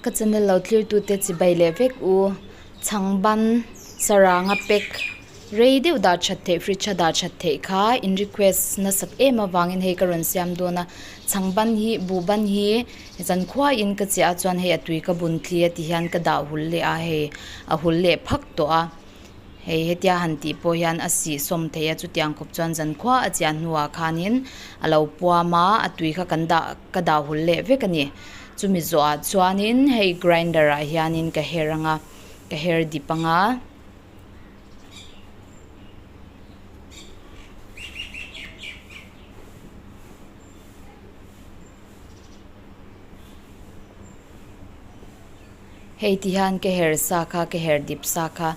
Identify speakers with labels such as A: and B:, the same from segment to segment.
A: Ka channel lo thlir tute chibai leh vek u chhangban saranga pack rei deuh dah that theih fridge a dah that theih kha in request nasat em avangin hei ka rawn siam dawn a chhangban hi buhban hi zankhua in ka chiah a chuan hei a tui ka bun thli a ti hian ka dah hul leh a hei a hul leh phak tawh a. Hei hetia han tih pawh hian a sih sawm thei a chutiang khawp chuan zankhua a chiah hnuah khanin a lo puam a a tui kha kan dah ka dah hul leh vek a ni. Chumi zawhah chuanin hei grinder ah hianin ka her ang a ka her dip ang a. Hei ti hian ka her sa kha ka her dip sa kha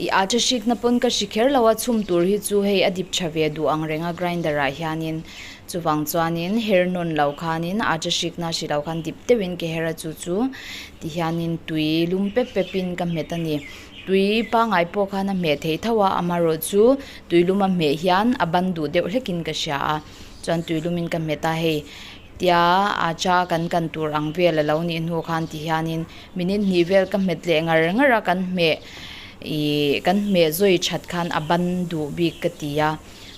A: ih a tha hrikna pawn ka hri kher lo a chhum tur hi chu hei a dip tha ve duh ang reng a grinder ah hianin chuvang chuanin her nawn lo khanin a tha hrikna hri lo khan dip deuhin ka her a chu chu ti hianin tui lum pep pep in ka hmet a ni tui pangngai pawh khan a hmeh theih tho a amaherawhchu tui lum a hmeh hian a ban duh deuh hlekin ka hria a chuan tui lumin ka hmet a hei. Tia a cha kan kan tur ang vel a lo nih hnu khan ti hianin minute hnih vel ka hmet leh ngar ngar a kan hmeh ih kan hmeh zawi that khan a ban duh bik ka ti a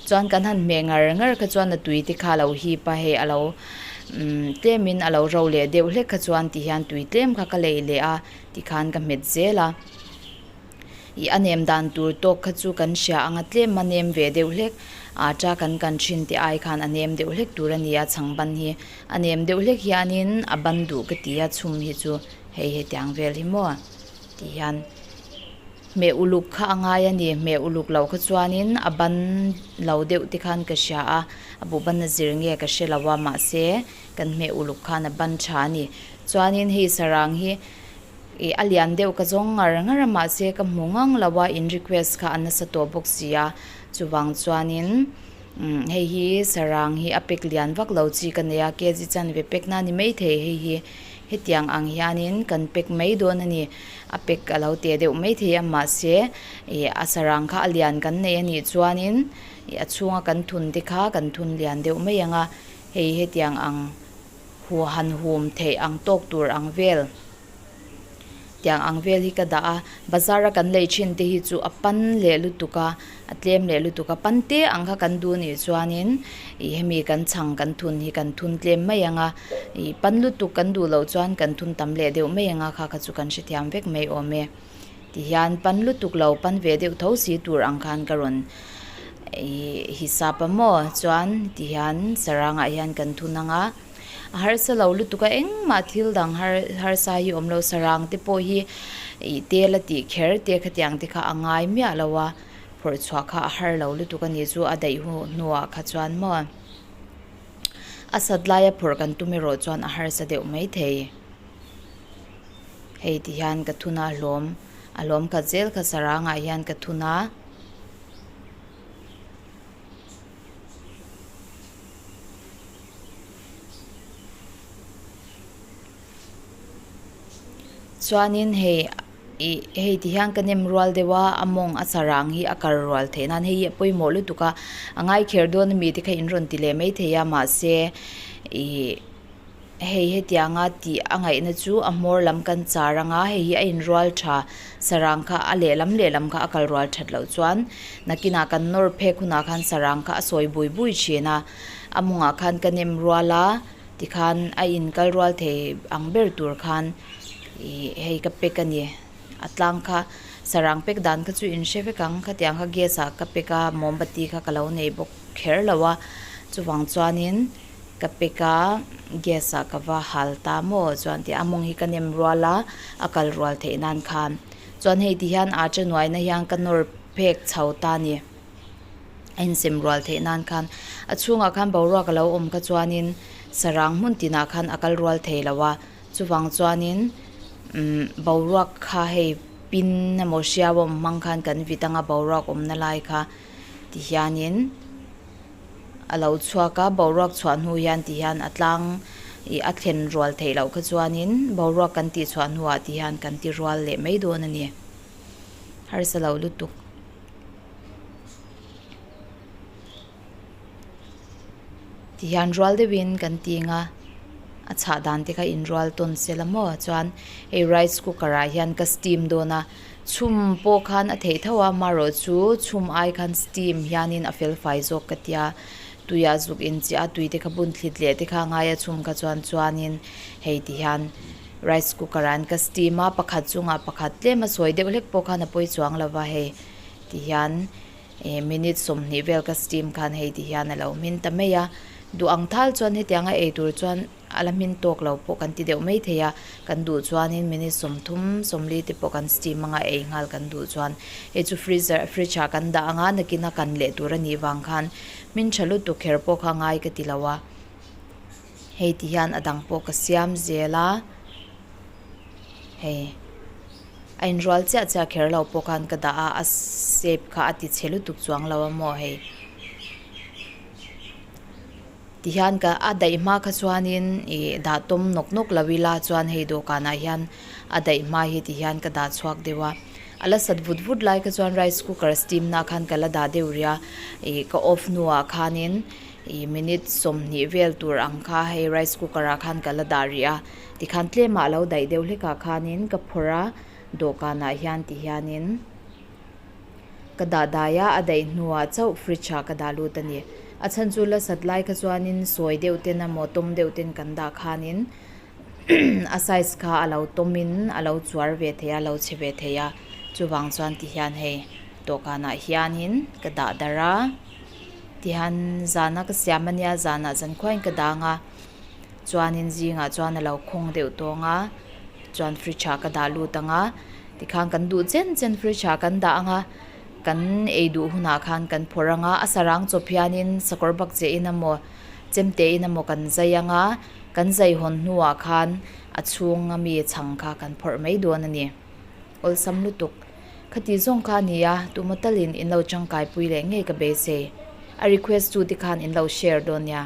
A: chuan kan han hmeh ngar ngar kha chuan a tui te kha a lo hip a hei a lo umm tlemin a lo ro leh deuh hlek kha chuan ti hian tui tlem kha ka leih leh a tikhan ka hmet zel a. Ih a nem dan tur tawk kha chu kan hria ang a tlem a nem ve deuh hlek ata kan kan thin te ai khan a nem deuh hlek tur a ni a chhang ban hi a nem deuh hlek hianin a ban duh ka ti a chhum hi chu hei hetiang vel hi maw ti hian hmeh uluk kha a ngai a ni hmeh uluk loh kha chuanin a ban lo deuh te khan ka hria a a buh ban a zir nge ka hre lo a mahse kan hmeh uluk khan a ban tha a ni chuanin hei sarang hi. Ih a lian deuh ka zawng ngar ngar a mahse ka hmu ngang lo a in request kha a nasa tawh bawk si a chuvang chuanin umm hei hi sarang hi a pack lian vak lo chi ka nei a kg chanve pack na ni maithei hei hi hetiang ang hianin kan pack mai dawn a ni a pack a lo teh deuh maithei a mahse ih a sarang kha a lian kan nei a nih chuanin ih a chhunga kan thun te kha kan thun lian deuh mai ang a hei hetiang ang. Hu han hum theih ang tawk tur ang vel tiang ang vel hi ka dah a bazar a kan lei thin te hi chu a pan leh lutuk a a tlem leh lutuk a pan te ang kha kan duh nih chuanin ih hemi kan chhang kan thun hi kan thun tlem mai ang a ih pan lutuk kan duh loh chuan kan thun tam leh deuh mai ang a kha kha chu kan hrethiam vek mai awm e tihian pan lutuk lo pan ve deuh tho si tur ang khan ka rawn Ih hisap a maw chuan tihian sarangah hian kan thun ang a a harsa lo lutuk a engmah thil dang har harsa hi awm lo sarang te pawh hi ih tel a tih kher te khatiang te kha a ngai miah lo a phawrh chhuah kha a har lo lutuk a ni chu a daih hnuah kha chuan maw a sat laia phawrh kan tum erawh chuan a harsa deuh maithei hei tihian ka thun a hlawm a hlawm khat zel kha sarangah hian ka thun a. Chuanin hei ih hei ti hian ka nem rual deuh a a mawng a sarang hi a kal rual theih nan hei hi a pawimawh lutuk a a ngai kher dawn ami te kha in rawn ti leh maithei a mahse ih. Hei hetianga tih a ngaihna chu a hmawr lam kan char anga hei hi a inrual tha sarang kha a lehlam lehlam kha a kal rual that loh chuan nakinah kan nawr phek hunah khan sarang kha a sawi bui bui thin a a mawngah khan ka nem rual a tikhan a inkal rual thei ang ber tur khan ih hei ka pack a ni a tlang kha sarang pack dan kha chu in hre vek ang khatiang kha gas ah ka pack a mombati kha ka lo nei bawk kher lo a chuvang chuanin. Ka pek a, gas ah ka va hal ta maw chuan tih a mawng hi ka nem rual a, a kal rual theih nan khan. Chuan hei ti hian archa nuaina hian ka nawr phek chho ta a ni. A insem rual theih nan khan. A chhungah khan boruak a lo awm kha chuanin sarang hmun tinah khan a kal rual thei lo a, chuvang chuanin umm boruak kha hei pin emaw hriau a awm hmang khan kan vit anga boruak awmna lai kha ti hianin. A lo chhuak a, boruak chhuah hnu hian ti hian a tlang ih a thlen rual theih loh kha chuanin boruak kan tih chhuah hnuah ti hian kan ti rual leh mai dawn a ni. Harsa lo lutuk. Ti hian rual deuhin kan ting a. A chhah dan te kha inrual tawn se la maw chuan hei rice cooker ah hian ka steam dawn a chhum pawh khan a theih tho a marawh chu chhum ai khan steam hianin a fel fai zawk ka tia tuiah zuk inchiah a tui te kha bun thlit leh te kha a ngai a chhum kha chuan chuanin hei ti hian rice cooker ah hian ka steam a pakhat chungah pakhat tlem a sawi deuh hlek pawh khan a pawi chuang lo va hei ti hian. Ih minute 20 vel ka steam khan hei ti hian a lo hmin ta mai a, duh ang thal chuan hetianga ei tur chuan a la hmin tawk lo pawh kan ti deuh mai thei a, kan duh chuanin minute 30 40 te pawh kan steam anga ei nghal kan duh chuan hei chu freezer fridge ah kan dah anga nakin a kan leh tur a nih vang khan hmin tha lutuk kher pawh kha ngai ka ti lo a, hei ti hian a dang pawh ka siam zel a hei. A inrual chiah chiah kher lo pawh khan ka dah a, a shape kha a ti chhe lutuk chuang lo a maw hei. Tihian ka a daih hma kha chuanin ih dah tawm nawk nawk lo ila chuan hei dawhkanah hian a daih hma hi tihian ka dah chhuak deuh a. A la sat vut vut lai kha chuan rice cooker steam na khan ka la dah deuh rih a, ih ka off hnuah khanin ih minute 20 vel tur ang kha hei rice cooker ah khan ka la dah rih a. Tikhan tlemah lo daih deuh hlekah khanin ka phawrh a, dawhkanah hian ti hianin ka dah dai a, a daih hnuah chauh fridge ah ka dah lut a ni. A chhan chu la sat lai kha chuanin sawi deuh ten emaw tawm deuh ten kan dah khanin a size kha a lo tawmin a lo chuar ve thei a, a lo chhe ve thei a, chuvang chuan ti hian hei dawhkanah hianin ka dah darh a, tihian zana ka siam a nia zanah zankhuain ka dang a. Chuanin zingah chuan a lo khawng deuh tawng a, chuan fridge ah ka dah lut ang a, tikhan kan duh chen chen fridge ah kan dah ang a, kan ei duh hunah khan kan phawrh ang a, a sarang chawp hianin sakawr bak che in emaw chemte in emaw kan zai ang a, kan zai hawn hnuah khan a chhung ami chhang kha kan phawrh mai dawn a ni. Awlsam lutuk. Khati zawng kha a ni a, tuma talin in lo tangkai pui leh ngei ka beisei. A request tu te khan in lo share dawn nia.